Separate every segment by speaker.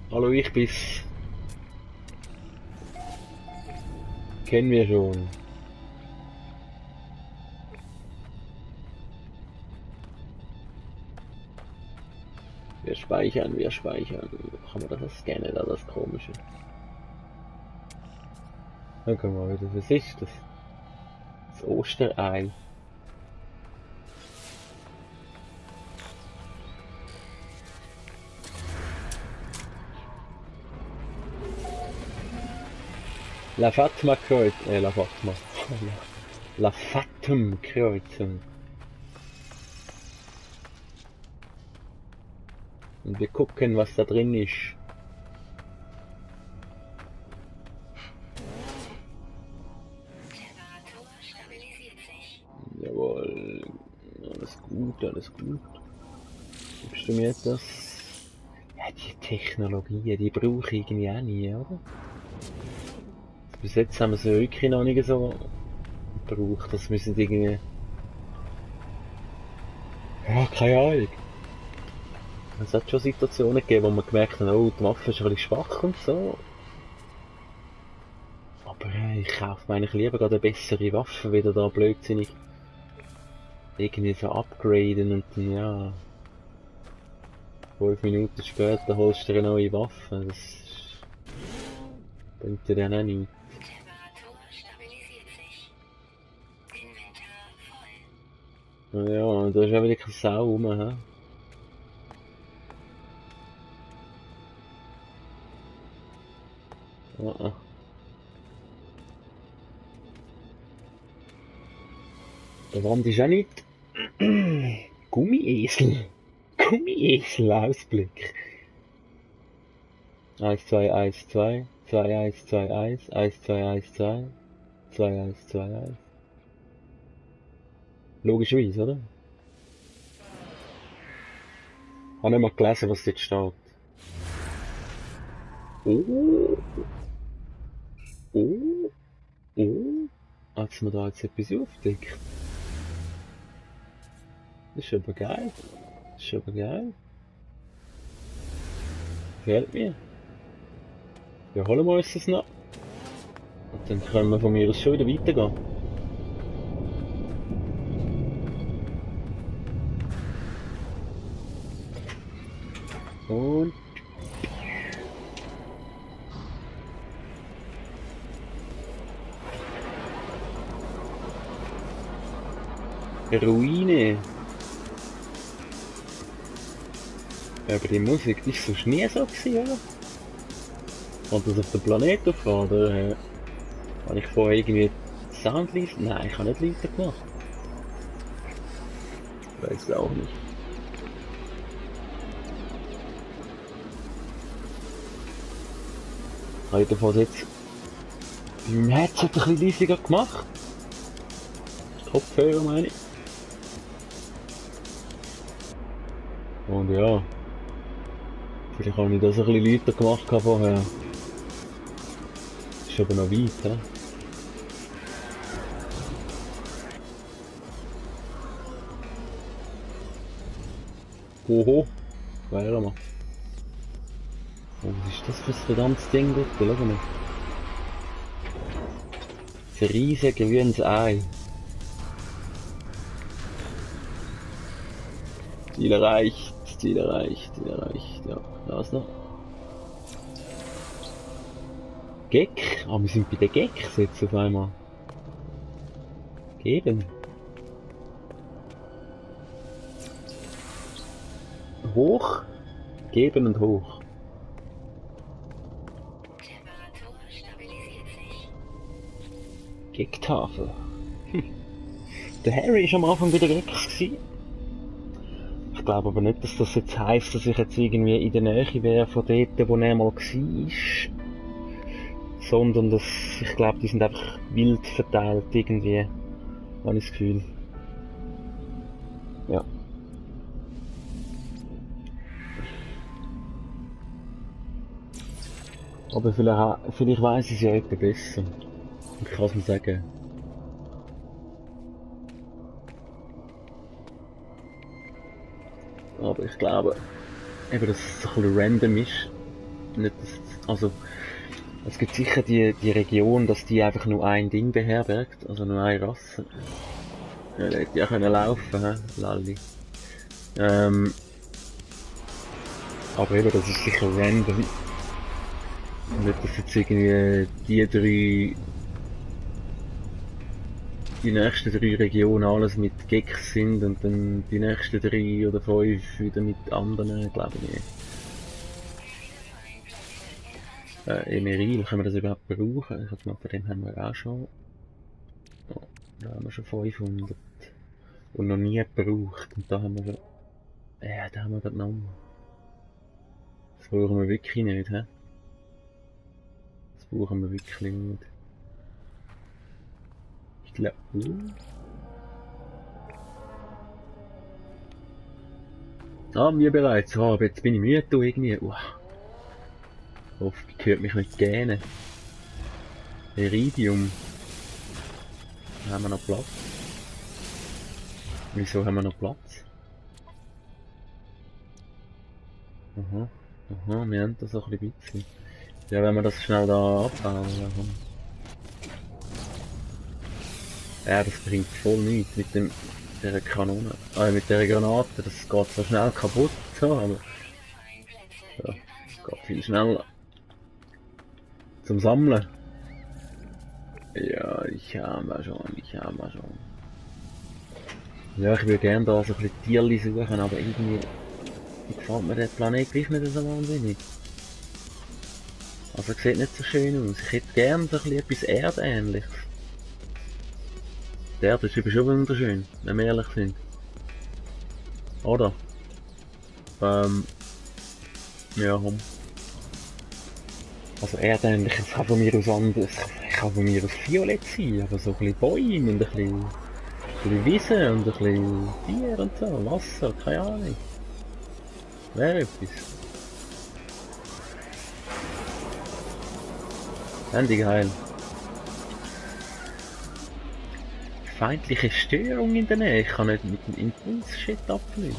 Speaker 1: Hallo, ich bin's. Kennen wir schon. Wir speichern, wir speichern. Kann man das scannen, das Komische? Dann können wir wieder, was ist das? Das Osterei. La Fatma Kreuz, La Fatma. La Fatum Kreuzung. Und wir gucken, was da drin ist.
Speaker 2: Temperatur stabilisiert sich.
Speaker 1: Jawohl. Alles gut, alles gut. Gibst du mir etwas? Ja, die Technologie, die brauche ich irgendwie auch nie, oder? Bis jetzt haben wir sie wirklich noch nicht so gebraucht, dass wir sind irgendwie... Ja, keine Ahnung. Es hat schon Situationen gegeben, wo man gemerkt hat, oh, die Waffe ist ein bisschen schwach und so. Aber ich kaufe mir eigentlich lieber gerade eine bessere Waffe, wieder da blödsinnig irgendwie so upgraden und dann, ja, 5 Minuten später holst du dir eine neue Waffe. Das bringt dir dann auch nichts.
Speaker 2: Temperatur stabilisiert sich. Inventar voll.
Speaker 1: Na ja, und da ist auch wieder keine Sau rum, hä? Ah, ah. Der Wand ist auch nicht. Gummiesel. Gummiesel, Ausblick. 1, 2, 1, 2, 2, 1, 2, 1, 1, 2, 1, 2, 2, 1, 2, 1. Logischerweise, oder? Habe nicht mal gelesen, was dort steht. Oh, oh, oh. Hat's mir da jetzt etwas aufgedeckt? Das ist aber geil. Das ist aber geil. Gefällt mir. Ja, holen wir uns das noch. Und dann können wir von mir aus schon wieder weitergehen. Und... Ruine. Ja, aber die Musik, die ist sonst nie so gewesen, oder? Kommt das auf den Planeten drauf an, oder? Habe ich vorher irgendwie Sound leise? Nein, ich habe nicht leiser gemacht. Ich weiß es auch nicht. Ich habe jedenfalls jetzt beim Headset ein bisschen leiser gemacht. Kopfhörer meine ich. Und ja, vielleicht habe ich das ein bisschen lauter gemacht vorher. Ist aber noch weit, hä? Oho, wären wir. Oh, was ist das für ein verdammtes Ding dort? Schau mal. Das riesige grünes Ei. Ziel erreicht, Ziel erreicht, Ziel erreicht. Ja, da ist noch. Gek? Ah, wir sind bei den Gecks jetzt auf einmal. Geben. Hoch. Geben und hoch.
Speaker 2: Temperatur stabilisiert sich.
Speaker 1: Gecktafel. Der Harry ist am Anfang bei den Gecks gewesen. Ich glaube aber nicht, dass das jetzt heisst, dass ich jetzt irgendwie in der Nähe wäre von dort, wo er mal war. Sondern dass, ich glaube, die sind einfach wild verteilt irgendwie. Habe ich das Gefühl. Ja. Aber vielleicht weiss ich es ja jemand besser. Ich kann es mir sagen. Aber ich glaube, eben, dass es so ein bisschen random ist. nicht, also, es gibt sicher die Region, dass die einfach nur ein Ding beherbergt, also nur eine Rasse. Ja, der hätte ja können laufen, hä? Lalli. Aber eben, das ist sicher random. Nicht, dass jetzt irgendwie die nächsten 3 Regionen alles mit Gex sind und dann die nächsten 3 oder 5 wieder mit anderen, glaube ich nicht. Emeril, können wir das überhaupt brauchen? Ich glaube, von dem haben wir auch schon. Oh, da haben wir schon 500. Und noch nie gebraucht. Und da haben wir schon. Ja, da haben wir genommen. Das brauchen wir wirklich nicht, hä? Das brauchen wir wirklich nicht. Ich glaube. Wir bereits haben. Jetzt bin ich müde irgendwie. Hoffentlich hört mich nicht gerne. Iridium. Haben wir noch Platz? Wieso haben wir noch Platz? Aha, wir haben das auch ein bisschen. Ja, wenn wir das schnell da abbauen. Ja, das bringt voll nichts mit der Kanone. Mit der Granate, das geht so schnell kaputt, so, aber ja, es geht viel schneller. Zum Sammeln. Ja, ich habe schon. Ja, ich würde gerne da so ein bisschen Tierli suchen, aber irgendwie gefällt mir der Planet gleich nicht so wahnsinnig. Also er sieht nicht so schön aus. Ich hätte gerne so ein bisschen etwas Erdähnliches. Die Erde ist schon wunderschön, wenn wir ehrlich sind. Oder? Ja, also erdähnlich, es kann von mir aus anders, es kann von mir aus violett sein, aber so ein bisschen Bäume und ein bisschen Wiese und ein bisschen Tier und so, Wasser, keine Ahnung. Wäre etwas. Fände ich geil. Feindliche Störung in der Nähe, ich kann nicht mit dem Impuls-Shit abfliegen.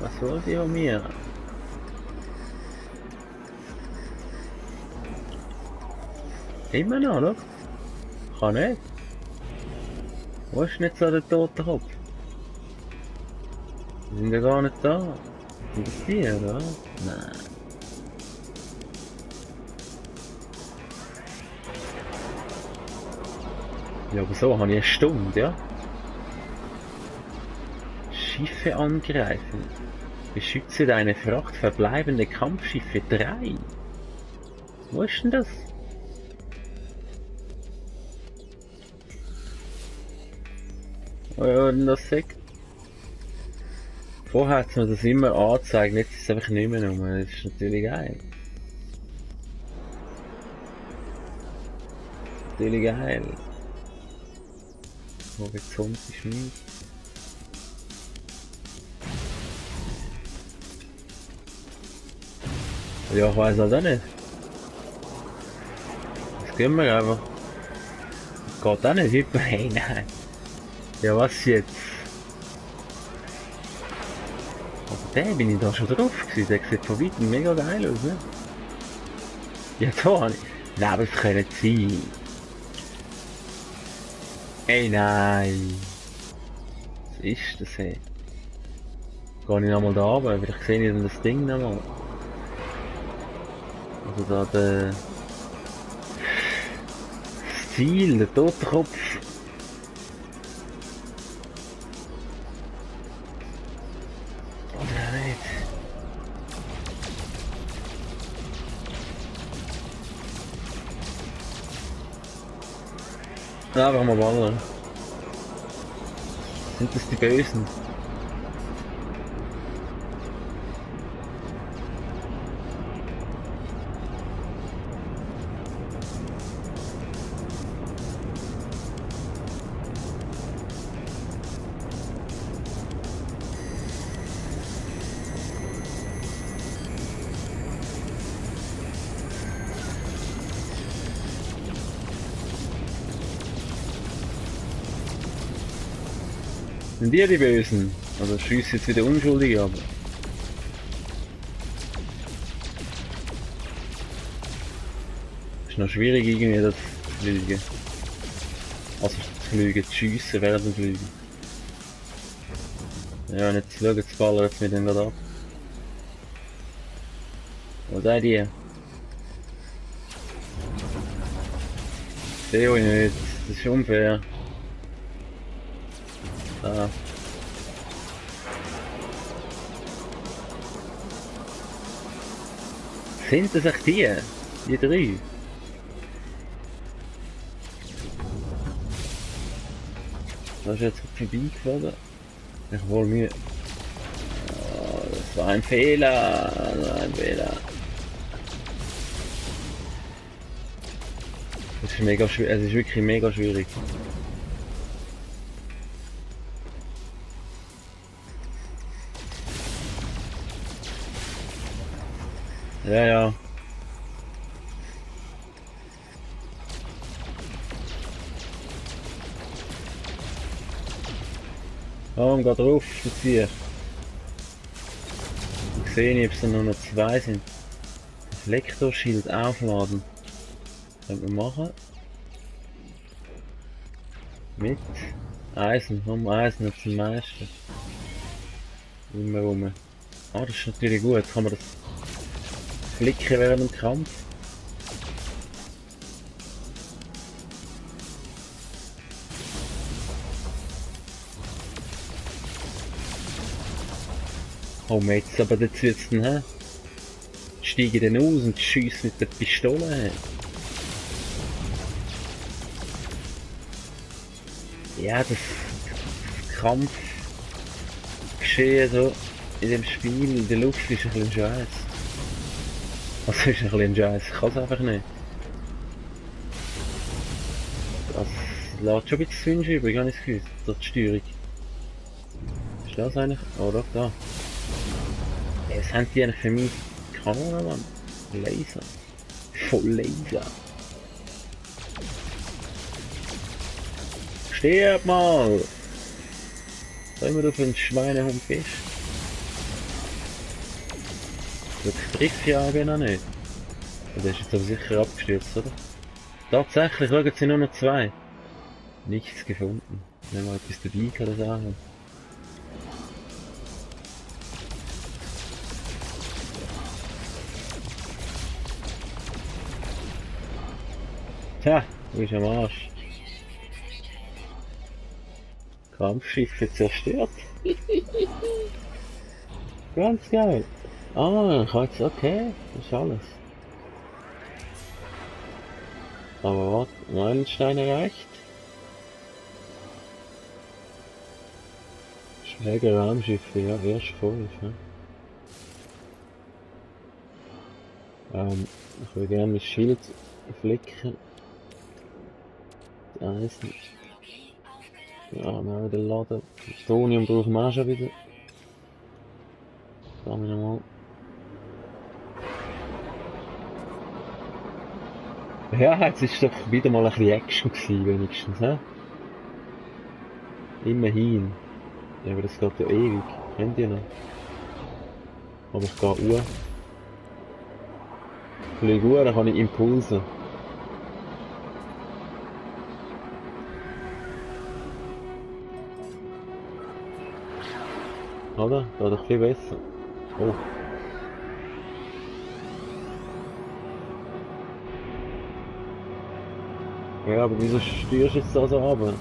Speaker 1: Was soll die von mir? Immer noch, oder? Kann nicht. Wo ist nicht so der tote Kopf? Die sind ja gar nicht da. Sind das die, oder? Nein. Ja, aber so habe ich eine Stunde, ja? Schiffe angreifen. Beschütze deine Fracht verbleibende Kampfschiffe 3. Wo ist denn das? Ja, das sagt. Vorher hat es mir das immer angezeigt, jetzt ist es einfach nicht mehr rum. Das ist natürlich geil. Natürlich geil. Horizont ist nicht. Ja, ich weiß halt auch nicht. Das gehen wir einfach. Das geht auch nicht hyper. Hey, nein. Ja, was jetzt? Aber der bin ich da schon drauf gewesen. Der sieht von weitem mega geil aus, ne? Ja, da habe ich. Nein, aber es kann nicht sein. Ey, nein. Was ist das, hey? Gehe ich nochmal da runter, vielleicht sehe ich dann das Ding nochmal. Also da das Ziel, der Totenkopf. Oder nicht? Ja, einfach mal ballern. Sind das die Bösen? Sind die Bösen? Also schießt jetzt wieder unschuldig, aber... Ist noch schwierig irgendwie das zu fliegen. Also zu fliegen, zu schiessen während dem Fliegen. Ja, und jetzt schauen, jetzt ballern jetzt mit dem gerade ab. Wo seid ihr? Sehe ich nicht, das ist unfair. Da. Sind das echt die? Die drei? Das ist jetzt vorbeigeflogen. Ich wohl mir. Oh, das war ein Fehler. Das war ein Fehler. Das ist mega schwierig. Es ist wirklich mega schwierig. Ja, ja. Komm, geh drauf, spazier. Ich sehe nicht, ob es nur noch zwei sind. Das Lektorschild aufladen. Könnte man machen. Mit Eisen. Komm, Eisen hat am meisten. Immer rum. Ah, das ist natürlich gut. Jetzt kann man das flicken während dem Kampf. Komm jetzt, aber jetzt wird's dann, hä? Steige dann aus und schiessen mit der Pistole. Ja, das Kampfgeschehen so in dem Spiel, in der Luft ist ein bisschen scheiß. Also ist ein bisschen scheiß, ich kann es einfach nicht. Das lässt schon ein bisschen zu wünschen übrig, habe ich das Gefühl, durch die Steuerung. Ist das eigentlich? Oh doch, da. Ja, was haben die eigentlich für mich? Kanonen, Mann? Laser. Voll Laser. Stirb mal! Sollen wir auf einen Schweinehund bist? Das trifft ja auch noch nicht. Der ist jetzt aber sicher abgestürzt, oder? Tatsächlich, schauen Sie nur noch zwei. Nichts gefunden. Wenn mal etwas dabei kann das sagen. Tja, du bist am Arsch. Kampfschiffe zerstört. Ganz geil. Ah, ich habe jetzt, okay, das ist alles. Aber warte, Meilenstein erreicht. Schläge Raumschiffe, ja, erst 5. Ja. Ich will gerne mein Schild flicken. Eisen. Ja, mal wieder laden. Plutonium brauchen wir auch schon wieder. Sagen wir nochmal. Ja, jetzt ist doch wieder mal ein bisschen Action gewesen, wenigstens, hä? Immerhin. Ja, aber das geht ja ewig. Kennt ihr noch? Aber ich gehe uhr. Ich fliege uhr, dann habe ich Impulse. Oder? Geht doch viel besser. Oh. Ja, aber wieso steuerst du jetzt da so runter?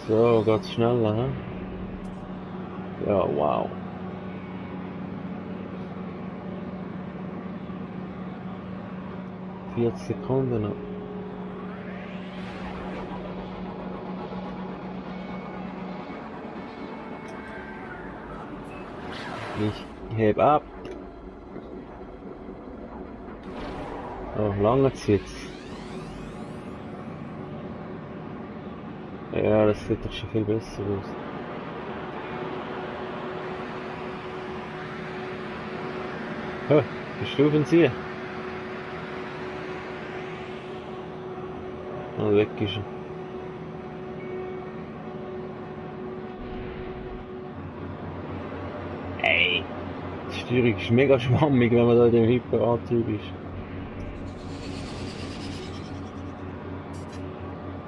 Speaker 1: So, geht's schneller, hä? Ja, wow. Sekunden noch. Ich heb ab. Oh, lange zieht's. Ja, das sieht doch schon viel besser aus. Hä? Bist du auf den See? Ah, weg ist er. Ey! Die Steuerung ist mega schwammig, wenn man da in dem Hyperanzug ist.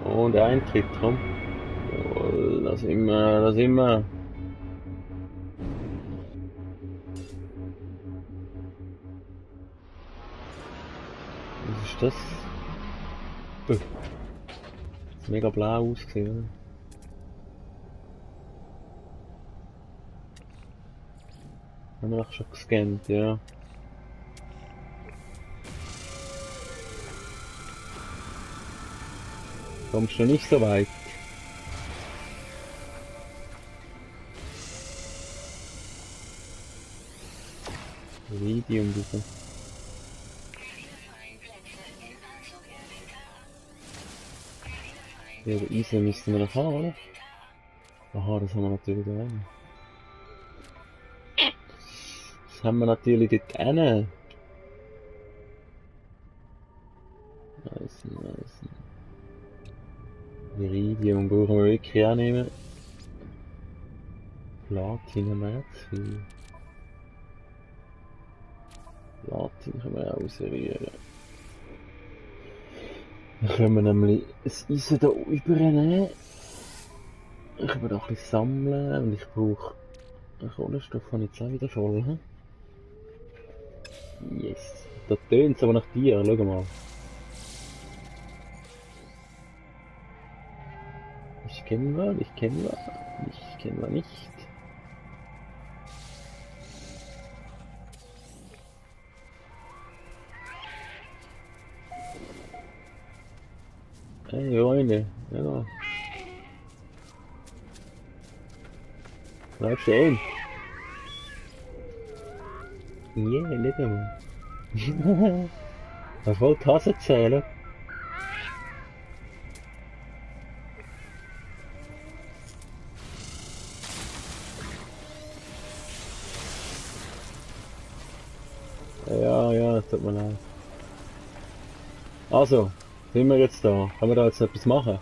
Speaker 1: Und Eintritt, komm. Jawohl, da sind wir, da sind wir. Was ist das? Ist mega blau ausgesehen, oder? Haben wir doch schon gescannt, ja. Kommst du nicht so weit? Medium bitte. Ja, aber Eisen müssten wir noch haben, oder? Aha, das haben wir natürlich da hinten. Das haben wir natürlich dort hinten. Nice. Iridium brauchen wir wirklich auch nicht mehr. Platin haben wir jetzt viel. Platin können wir auch ausrühren. Dann können wir nämlich das Eisen da übernehmen. Ich kann da ein bisschen sammeln und ich brauche den Kohlenstoff habe ich jetzt auch wieder voll. He? Yes. Da tönt es aber nach dir, schau mal. Ich kenne wir nicht. Hey Freunde, ja. Bleib stehen. Yeah, schau mal. Das wollte Tasse zählen. Ja, tut mir leid. Also, sind wir jetzt da? Können wir da jetzt etwas machen?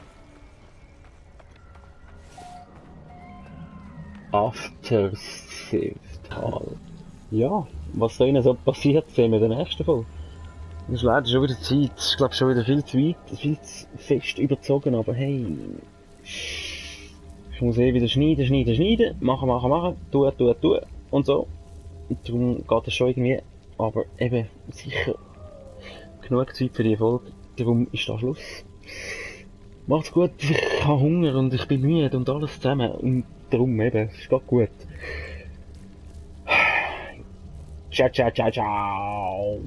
Speaker 1: Aftersave-Tal. Ja, was da innen so passiert, sehen wir in der nächsten Folge. Das ist leider schon wieder Zeit. Ich glaube schon wieder viel zu weit, viel zu fest überzogen, aber hey. Ich muss wieder schneiden. Machen. Tun. Und so. Und darum geht das schon irgendwie. Aber eben, sicher genug Zeit für die Folge. Darum ist da Schluss. Macht's gut, ich habe Hunger und ich bin müde und alles zusammen. Und darum eben, es geht gut. Ciao.